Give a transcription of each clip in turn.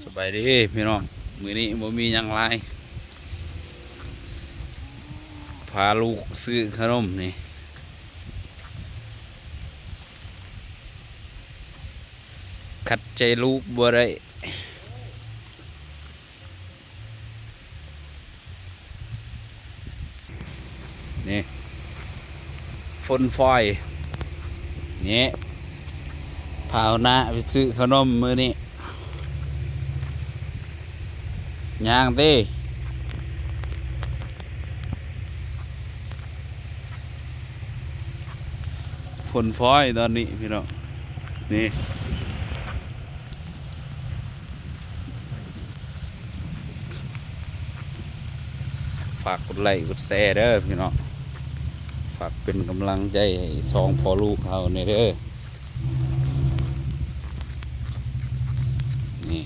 ສະບາຍດີພີ່ນ້ອງ, ມື້ນີ້ບໍ່ມີຫຍັງຫຼາຍ ພາລູກຊື້ຂະໜົມນີ້ ຂັດໃຈລູກບໍ່ໄດ້. ນີ້ ຝົນຝອຍ ນີ້ ພາຫົວໜ້າໄປຊື້ຂະໜົມມື້ນີ້ ຍ່າງຕິ ຝົນຝອຍຕອນນີ້ພີ່ນ້ອງ ນີ້. ຝາກກົດໄລ້ກົດແຊເດີພີ່ນ້ອງ, ຝາກເປັນກຳລັງໃຈໃຫ້ສອງພໍ່ລູກເຮົາແດ່ເດີ ນີ້.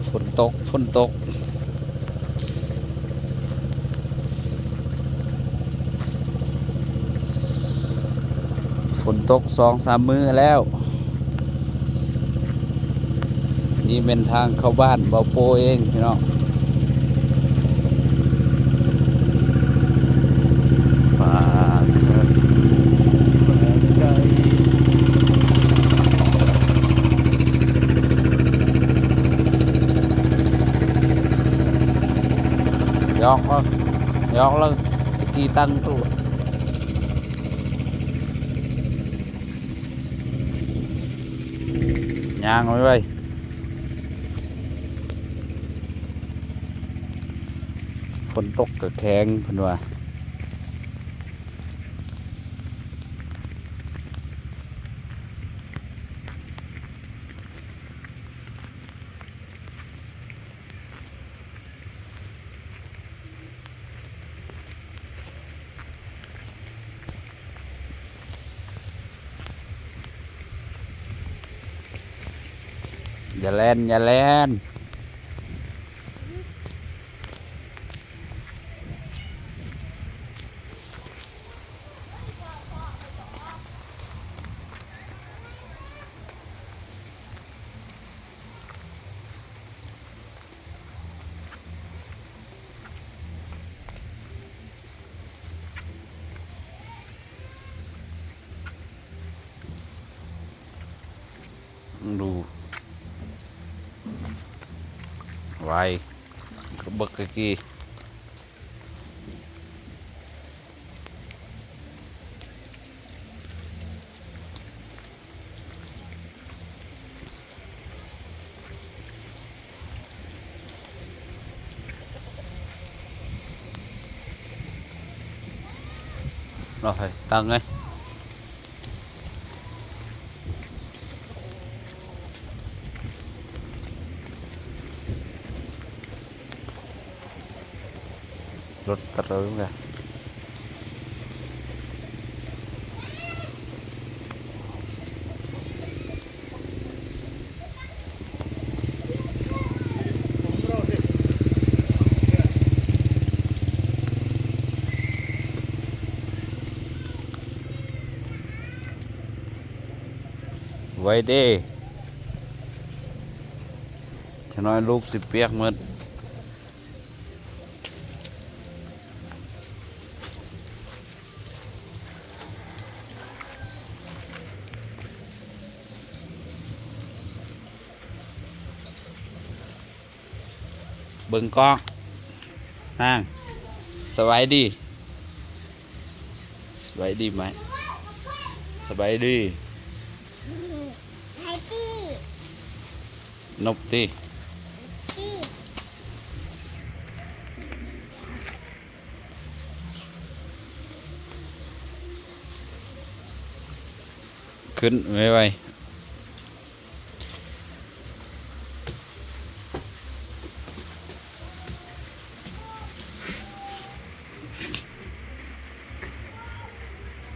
ຝົນຕົກ ຝົນຕົກ ຝົນຕົກສອງສາມມື້ແລ້ວ. ນີ້ແມ່ນທາງເຂົ້າບ້ານເບົາໂປເອງພີ່ນ້ອງ. ຝາກຮັກ ຝາກໃຈ ຢອກເອົາ ຢອກເລີຍ ຕະກີ້ຕັ້ງຕູ້ ຍ່າງໄວໆ. ຝົນຕົກກະແຂງເພິ່ນວ່າ. ຢ່າແລ່ນ ຢ່າແລ່ນ. ດູ ໄວ ກະເບິກກະຈີ່. ເອົາໃຫ້ຕັ້ງເລີຍ. ລົດຕັດເອົາເລີຍ. ໄວເດ້ ຈະໜ້ອຍລູກຊິປຽກໝົດ. ເບິ່ງກ້ອງ ນາງ ສະບາຍດີ ສະບາຍດີໄໝ? ສະບາຍດີ ນົບຕິ ຂຶ້ນໄວໆ.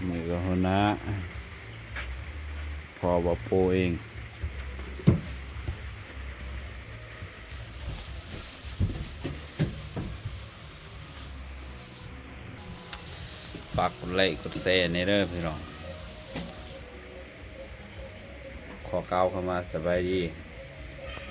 ນີ້ກະຫົວໜ້າ ພໍ່ບາໂປເອງ. ຝາກກົດໄລ້ກົດແຊແດ່ເດີພີ່ນ້ອງ. ຂໍກ່າວຄຳວ່າສະບາຍດີ